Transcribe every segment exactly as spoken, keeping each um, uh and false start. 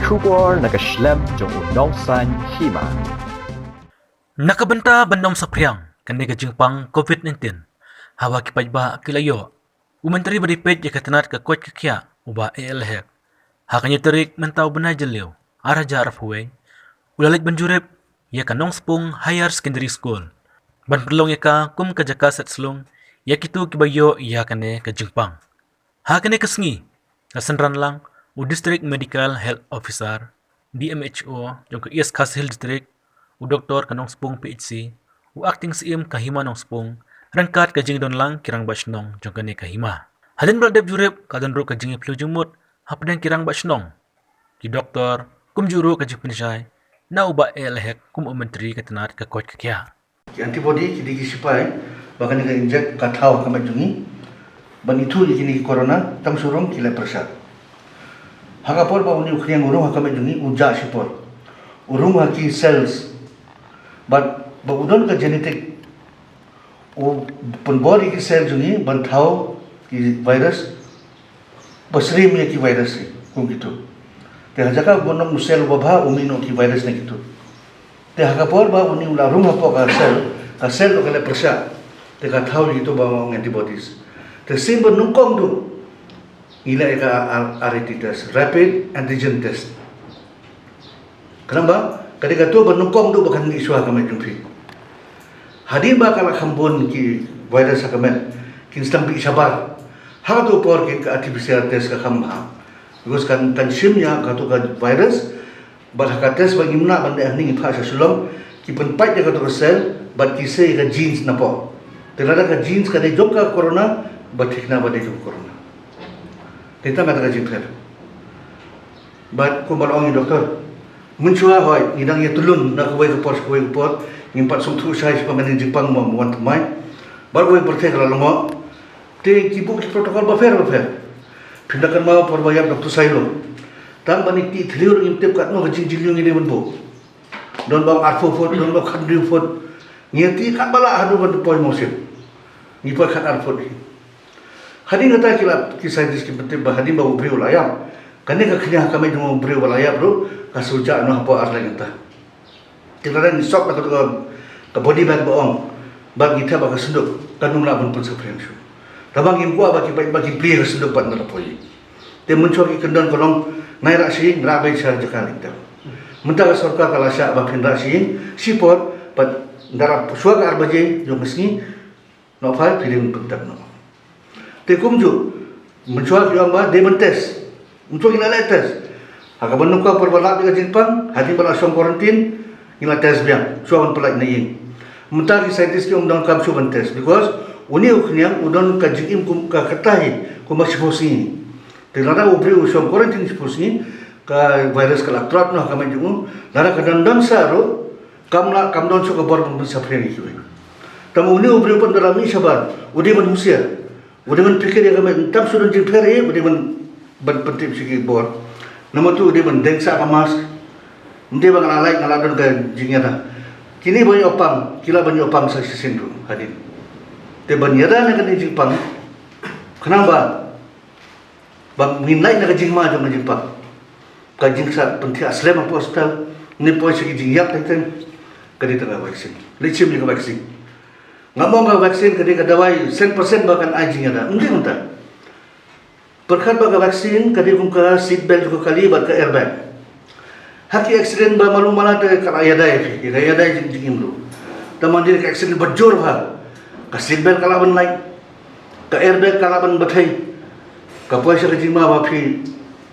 Khubor na ka shlem jong u nongsan hima. Na ka bynta ban ym saphriang kane ka jingpang covid nineteen, haba ki paidbah ki la ïoh, u Myntri ba dei peit ïa ka tnat ka koit ka khiah, u Bah A L Hek, ha ka hynñiew tarik mynta u bnai Jylliew, ar hajar arphew wei, u la leit ban jurip ïa ka Nongspung Higher Secondary School, ban pynlong ïa ka kum ka jaka set slung ïa kito kiba ïoh ïa kane ka jingpang. Ha kane ka sngi, ka synran lang u District Medical Health Officer, D M H O, jong ka East Khasi Hills District, u Doktor ka Nongspung P H C, u Acting Syiem ka Hima Nongspung, ryngkat ka jingdon lang ki rangbah shnong jong kane ka hima. Hadien ba la dep jurip, ka don ruh ka jingïapyllew jingmut hapdeng ki rangbah shnong, ki doktor, kumjuh ruh ka jingpynshai na u Bah A L Hek kum u Myntri ka tnat ka koit ka khiah. Ki antibody ki dei ki sipai ba kane ka inject ka thaw ha ka met jong ngi ban ithuh ïa kine ki corona, tam shu rung ki leh pyrshah. Ha ka por ba une u khñiang u rung ha ka met jong ngi, u jah shipor, u rung ha ki cells, bad ba u don ka genetic, u pynbor ïa ki cell jong ngi ban thaw ki virus, ba syriem ïa ki virus hi kum kito. Te ha jaka ban ong u cell uba bha, u mih noh ki virus na kito. Te ha ka por ba une u la rung hapoh ka cell, ka cell ruh ka leh pyrshah, te ka thaw ïa kito ba ong antibodies. Te shisien ba nyngkong duh ngi leh ïa ka R A T test, rapid antigen test. Khnang ba ka dei kato ba nyngkong duh ba kan mih shuwa ha ka met jong phi. Hadien ba ka la kham bun ki virus ha ka met, kin sdang bih shabar, ha kato por ki, ka R T P C R test ka kham bha. Because kan, kan shim ïa kato ka virus, bad ha ka test ba ngim lah ban leh hangne, ngi phah sha Shillong, ki pynpait ïa kato ka cell bad ki sei ïa ka genes napoh. Te lada ka genes ka dei jong ka corona, bad thikna ba dei jong ka corona. Te tang kata ka jingpher. Bad kumba la ong ïa u doktor, mynshuwa hooid ngi dang ïa tylun na kawei ka por sha kawei ka por, ngim pat sngewthuh shai shaphang kane ka jingpang, mo, mo wan thymmai. Bad kawei ka pyrthei ka la lyngngoh. Te ki buh ki protocol bapher bapher. Phin da kynmaw por ba ïap Doctor Sailo, tang ban ïa tih thliew ruh ngim tip katno ka jingjylliew ngi dei ban buh. Don ba ong arphew foot, don ba ong khathynriew foot. Ngi ïa tih katba lah haduh ban poi mawship. Ngi poi khatar foot hi. Hadien kata ki la, ki scientist ki pyntip ba hadien ba u briew u la ïap, kane ka khñiang ha ka met jong u briew ba la ïap ruh ka shu jah noh hapoh ar lai kynta. Te lada ngi sop da ka, ka body bag ba ong, bad ngi thep ha ka synduk, kan ym lah ban pynsaphriang shuh. Tangba ngim kwah ba ki peit ba ki plie ha ka synduk pat ynda la poi. Te mynshuwa ki kyndon ka long, nai rah sha ïing, rah beit sha jaka leit tep. Mynta ka sorkar ka la shah ba phin rah sha ïing shipor, bad ynda la shuwa ka ar baje jong ka sngi, nohphai phi dei ban pyntep noh. Te kumjuh, mynshuwa ki ong ba dei ban test. Mynshuwa ngi la leh test. Ha kaba nyngkong por ba lap ïa ka jingpang, hadien ba la shong quarantine, ngi la test biang, shuwa ban pyllait na ïing. Mynta ki scientist ki ong donkam shuh ban test, because une u khñiang u don ka jingim kum ka kata hi kumba shiphew sngi. Te lada u briew u shong quarantine shiphew sngi, ka virus ka la trot noh ha ka met jong u, lada ka don don sah ruh, kam lah, kam don shuh ka bor ban pynsaphriang ïa kiwei. Tangba une u briew pat ynda la mih shabar, u dei ban husiar, u dei ban pyrkhat ïa ka met, tam shu don jingpher hi, u dei ban, ban pyntip sha ki bor. Namar tu u dei ban deng sah ka mask. Ym dei ba nga la lait nga la don ka jingïada. Kine ba ïoh pang ki lah ban ïoh pang sa shisien ruh hadien. Te ban ïada na kane ka jingpang, khnang ba ba ngin lait na ka jingma jong ka jingpang. Ka jingshah pynthiah slem hapoh hospital, ne poi sha ki jingïap teng teng, ka dei tang ka vaccine. Leit shim ïa ka vaccine. Ngam ong ka vaccine ka dei ka dawai cent percent ba kan ai jingïada, ym dei kumta. Pyrkhat ba ka vaccine ka dei kum ka seat belt jong ka kali bad ka airbag. Ha ki accident ba malu mala te ka la ïada ïa phi, ka ïada ïa jing, jingim ruh. Tangba hadien ka accident ba jur bha, ka seat belt ka lah ban lait, ka airbag ka lah ban batai, ka poi sha ka jingma ba phi,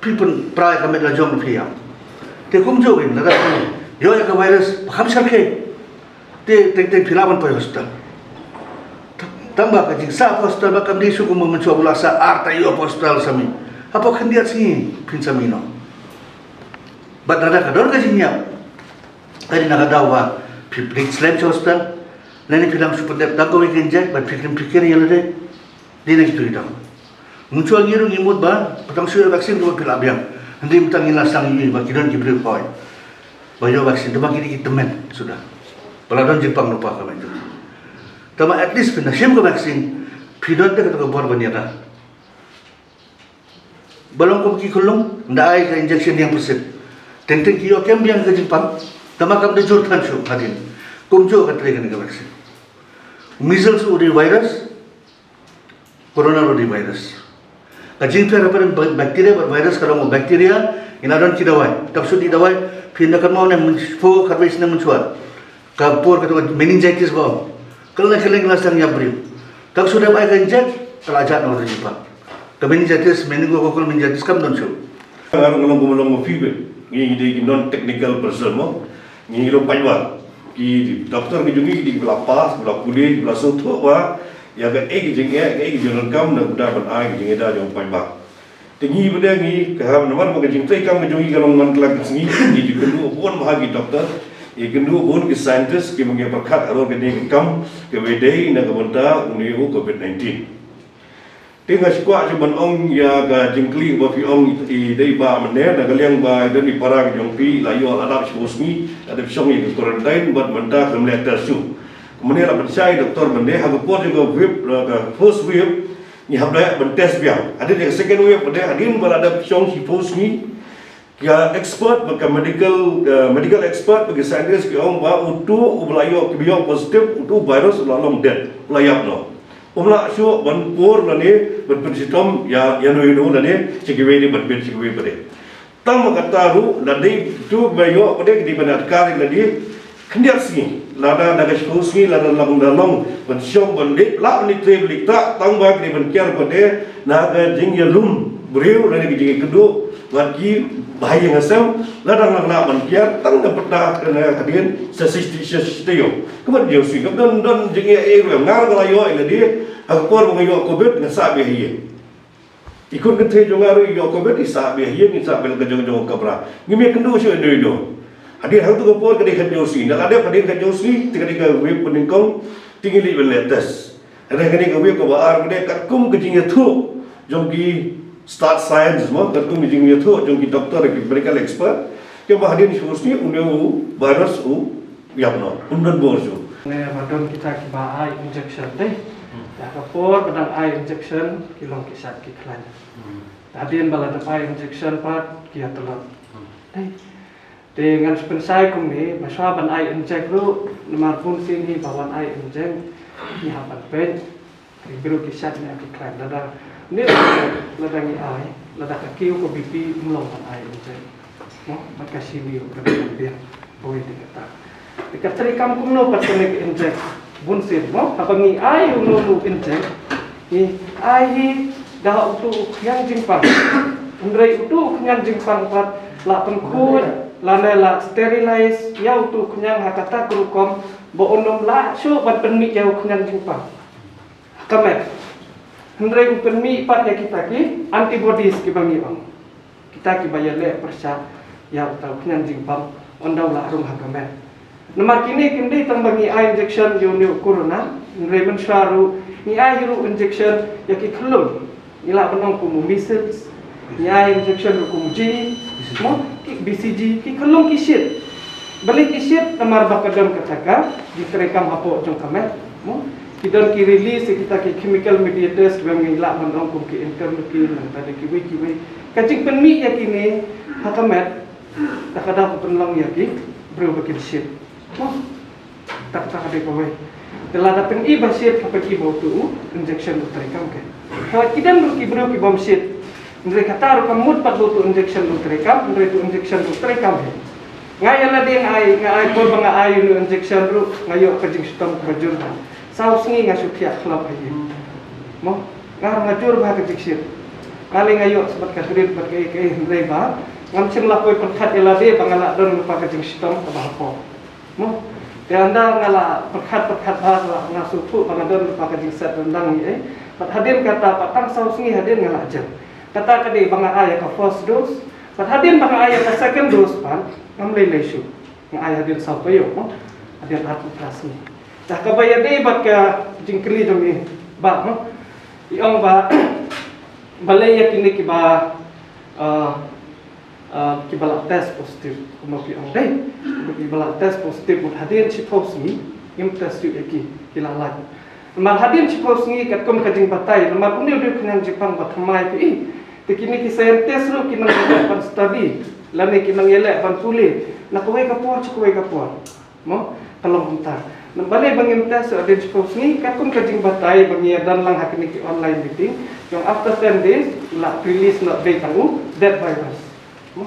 phi pynpra ïa ka met la jong phi ïap. Te kumjuh kein, lada phi ïoh ïa ka virus ba kham shyrkhei, te teng teng phi lah ban poi hospital. Tangba ka jingsah hapoh hospital ba kam dei shuh kumba mynshuwa, u la sah ar taïew hapoh hospital sa mih. Hapoh khyndiat sngi phin sa mih noh. Bad lada ka don ka jingïap, ka dei na ka daw ba phi leit slem sha hospital, lane phi dang shu pyndep tang kawei ka injek bad phi khlem pyrkhat ïa lade. Dei na kitu ki daw. Mynshuwa ngi ruh ngi mut ba, ba tang shu ïoh vaccine ruh ba phi lah biang. Hynrei mynta ngi la sdang ïohi ba ki don ki briew hooid ba ïoh vaccine, tangba ki dei ki tymmen suda ba la don jingpang lypa ha ka met jong ki. Tangba at least phin da shim ka vaccine, phi don te kato ka bor ban ïada. Ba long kum ki khyllung, ynda ai ka injection ïeng pyrshit, Teng teng ki ïoh kem biang ka jingpang. Tangba kam da jur than shuh hadien. Kumjuh ka trei kane ka vaccine. Measles u dei virus, corona u dei virus. Ka jingpher hapdeng bacteria bad virus ka long bacteria, ngi la don ki dawai. Tap shu dih dawai, phin da kynmaw ne mynshwa, khatwei snem mynshwa. Ka por kata ka meningitis ba ong. Ka la kylleng la sdang ïap briew. Tang shu dep ai ka inject, ka la jah noh ka jingpang. Ka meningitis, meningococcal meningitis kam don shuh. Nga ruh nga long kum long ma phi beit. Ngi dei ki non technical person mo. Ngi long paidbah. Ki doktor ki jong ngi ki dei ki ba la pass, ba la pule, ki ba la sngewthuh ba ïa kaei ka jingeh, kaei ka jingdonkam, na ka bynta ban ai ka jingïada jong u paidbah. Te ngi bad ngi ka, namar ba ka jingtrei kam ka jong ngi ka long man la ka sngi, ngi ju kynduh bun bha ki doktor, ngi kynduh bun ki scientist kiba ngi pyrkhat halor kane ka kam kaba dei na ka bynta une u covid nineteen. Te nga sngewkwah shuh ban ong ïa ka jingkylli ba phi ong i dei ba mynne, na ka liang ba i don i para ka jong phi la ïoh la dap shiphew sngi, la dep shong ïa ka quarantine bad mynta khlem leh test shuh. Mynne la pynshai doktor mynne ha ka por jong ka wave, ka first wave, ngi hap da ban test biang. Hadien ïa ka second wave mynne, hadien ba la dep shong shiphew sngi, ka expert bad ka medical, ka medical expert bad ka scientist ki ong ba utu uba la ïoh, kiba ïoh positive, utu virus u la long dead, u la ïap noh. Um lah shuh ban pur lane ban pynshitom ïa, ïano ïano lane sha kiwei ne ban bit sha kiwei pat de. Tang ba kata ruh lada utu ba ïoh pat de ki dei ban atkar ïa lade khyndiat sngi, lada na ka shiphew sngi lada long, da long ban shong ban leit, lah ban leit trei ban leit ktah, tang ba ki dei ban kiar pat de na ka jingïalum briew lane ka jingïakynduh bad ki bahaïing hasem, lada nga lah ban kiar tang da pyrta ka na ka dien sa shisha shisha taïew. Ka mut jingïasui, ka don, don jingïa ei ruh, nga ruh nga la ïoh ïa lade ha ka por ba nga ïoh covid nga sah beit ha ïing. I khun kynthei jong nga ruh i ïoh covid i sah beit ha ïing, i sah beit la ka jong jong ka kamra. Ngim ïakynduh shuh ïano ïano. Hadien hangto ka por ka dei khatñiew sngi, da la dep hadien khatñiew sngi te ka dei ka wave ba nyngkong, te ngi leit ban leh test. Hynrei kane ka wave kaba ar ka dei katkum ka jingïathuh jong ki staff science mo, katkum ka jingïathuh jong ki doktor, ki medical expert, ki ong ba hadien shiphew sngi une u virus u ïap noh, un don bor shuh. Ne ba don kita kiba ai injection dei. Hmm. Ïa ka por ba dang ai injection ki long ki sat ki khlaiñ. Hmm. Hadien ba la dep ai injection pat ki ïa tlot. Hmm. Dei. Te ngan sa pynshai kumne, ba shuwa ban ai inject ruh, namar bun sien hi ba wan ai inject, ngi hap ban peit, ki briew ki sat ne ki khlaiñ, lada, ne lada ngi ai, lada ka kiew ka B P ym long ban ai inject. Mo, bad ka shini ruh ka dei ban biang, kawei de kata. Te ka treikam kumno pat kane ka inject, bun sien, mo, haba ngi ai uno uno u inject, ngi ai hi da uto u khñiang jingpang. Hynrei uto u khñiang jingpang pat la pynkhuid lane la sterilize ïa uto u khñiang ha kata ka rukom ba un ym lah shuh ban pynmih ïa u khñiang jingpang ha ka met. Hynrei u pynmih pat ïa kita ki antibodies kiba ngi ong. Kita kiba ïaleh pyrshah ïa uta u khñiang jingpang ynda u la rung ha ka met. Namar kine kim dei tang ba ngi ai injection ïa une u corona, hynrei mynshuwa ruh ngi ai hi ruh injection ïa ki khyllung. Ngi lah ban ong kum u measles, ngi ai injection ruh kum u G, mo, ki B C G, ki khyllung ki shit. Balei ki shit? Namar ba ka don kata ka jingtreikam hapoh jong ka met, mo. Ki don ki release ïa kita ki chemical mediators kiba ngi lah ban ong kum ki interleukin, nangta da kiwei kiwei. Ka jingpynmih ïa kine ha ka met, da ka daw ka pynlong ïa ki briew ba kin shit. Mo. Kata ka dei kawei. Te lada pyni ba shit ka pyni ba uto u injection u treikam ke. Haba ki don ruh ki briew ki bym shit, hynrei kata ruh kam mut pat ba uto u injection u treikam, hynrei uto u injection u treikam hi. Nga ïa lade nga ai, nga ai, por ba nga ai une u injection ruh nga ïoh ka jingshitom kaba jur bha. Saw sngi nga shu thiah khlop ha ïing. Mo, nga ruh nga jur bha ka jingshit. Nga lei nga ïoh sah bad ka drip bad kaei kaei, hynrei ba ngam shym la poi pyrkhat ïa lade ba nga la don lypa ka jingshitom kaba hapoh. Mo, te ynda nga la pyrkhat pyrkhat bha, nga la, nga sngewthuh ba nga don lypa ka jingset ryndang ïa ei. Bad hadien kata pat tang saw sngi hadien nga la jem. Kata ka dei ba nga ai ïa ka first dose. Bad hadien ba nga ai ïa ka second dose pat ngam lei lei shuh. Nga ai hadien saw taïew, mo. Hadien arphew phra sngi. Te kaba ïadei bad ka jingkylli jong i Bah, mo. I ong ba balei ïa kine kiba, ah, ah, kiba la test positive, kumba ki ong dei. Kiba la test positive mut hadien shiphew sngi, ngim test shuh ïa ki, ki la lait. Namar hadien shiphew sngi katkum ka jingbatai, namar une u dei u khñiang jingpang ba thymmai phi i. Te kine ki scientist ruh ki nang ban study. Lane ki nongïaleh ban pule na kawei ka por sha kawei ka por. Mo, ka long kumta. Namar balei ba ngim test hadien shiphew sngi, katkum ka jingbatai ba ngi ïa don lang ha kine ki online meeting, jong after ten days la release noh beit tang u dead virus. Mo,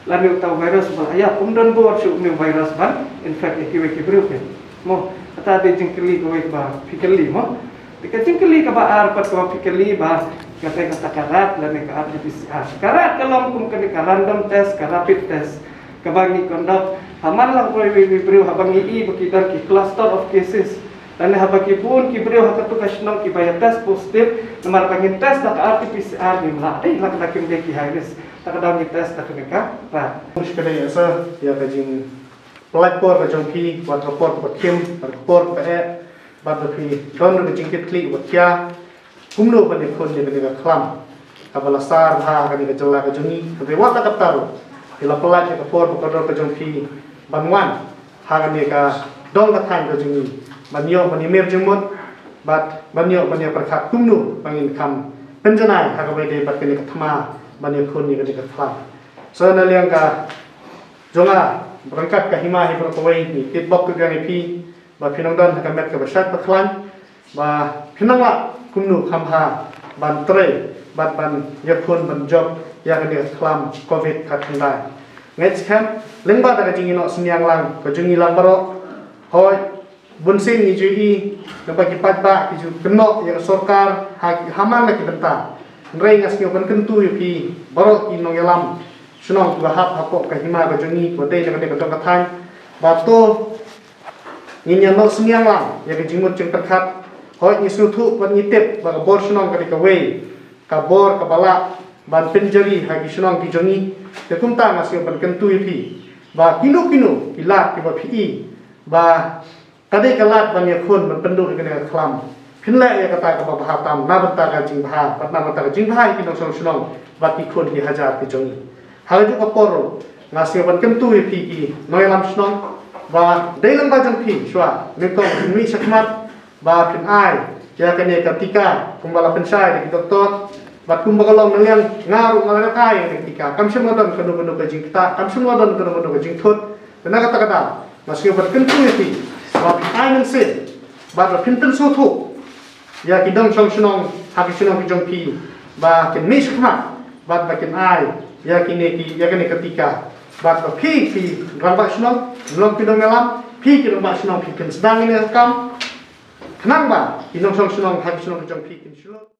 lane uta u virus ba la ïap, um don bor shuh une u virus ban infect ïa kiwei ki briew phi. Mo, kata dei jingkylli kawei ba phi kylli mo. Te ka jingkylli kaba ar pat kaba phi kylli ba kata, kata ka rat lane ka R T P C R. Ka rat ka long kum kane ka random test, ka rapid test, kaba ngi conduct ha man lang kawei kawei briew, haba ngi i ba ki don ki cluster of cases, lane haba ki bun ki briew ha katu ka shnong kiba ïa test positive, namar ba ngin test da ka R T P C R ngim lah dei, la ka da kim dei ki high risk, ta ka daw ngi test da kane ka rat. Mush ka dei asa ïa ka jing pynlait por ka jong phi, wat ka por kaba khim, wat ka por kaba eh, bad ba phi don ruh ka jingkitkhlieh ba khia kumno ban ïakhun ïa kane ka khlam kaba la sar bha ha kane ka jylla ka jong ngi. Hynrei wat la katta ruh, phi la pynlait ïa ka por ba kordor ka jong phi ban wan ha kane ka dong ka thaiñ ka jong ngi, ban ïoh ban ïamir jingmut bad ban ïoh ban ïapyrkhat kumno ba ngin kham pynjanai ha kaba ïadei bad kane ka thma ban ïakhun ïa kane ka khlam. So na liang ka jong nga, ryngkat ka hima hi baroh kawei, ngi tip bok kyrkiang ïa phi ba phi nang don ha ka met kaba shait ba khlaiñ, ba phi nang lah kumno kham bha ban trei bad ban ïakhun ban jop ïa kane ka khlam covid khatkhyndai. Ngeit skhem lyngba da ka jingïehnoh synñiang lang ka jong ngi lang baroh, hooid, bun sien ngi ju i, naba ki paidbah ki ju kynnoh ïa ka sorkar ha, ha man la ki bynta. Hynrei nga sngew ban kyntu ïa phi baroh ki nongïalam shnong kiba hap hapoh ka hima ka jong ngi, kiba dei na kane ka dong ka thaiñ, ba to ngin ïa noh synñiang lang ïa ka jingmut jingpyrkhat. Hooid, ngi sngewthuh bad ngi tip ba ka bor shnong ka dei kawei ka bor kaba lah ban pynjari ha ki shnong ki jong ngi. Te kumta nga sngew ban kyntu ïa phi ba kino kino ki lad kiba phi i ba ka dei ka lad ban ïakhun ban pynduh ïa kane ka khlam, phin leh ïa kata kaba bha tam na bynta ka jingbha bad na bynta ka jingbha ïa ki nongshong shnong bad ki khun ki hajar ki jong ngi. Ha kajuh ka por ruh nga sngew ban kyntu ïa phi ki nongïalam shnong ba dei lyngba jong phi shuwa nyngkong phin mih shakhmat ba phin ai ïa kane ka tika kumba la pynshai da ki doktor. Bad kumba ka long na liang nga ruh nga la ai ïa kane ka tika, kam shym la don kano kano ka jingktah, kam shym la don kano kano ka jingthut. Te na kata ka daw nga sngew ban kyntu ïa phi ba phin ai mynsiem bad ba phin pynsngewthuh ïa ki nongshong shnong ha ki shnong ki jong phi ba kin mih shakhmat bad ba kin ai ïa kine ki, ïa kane ka tika. Bad ba phi ki rangbah shnong, long ki nongïalam, phi ki rangbah shnong phi pynsdang ïa kane ka kam, khnang ba ki nongshong shnong ha ki shnong ki jong phi kin shlur.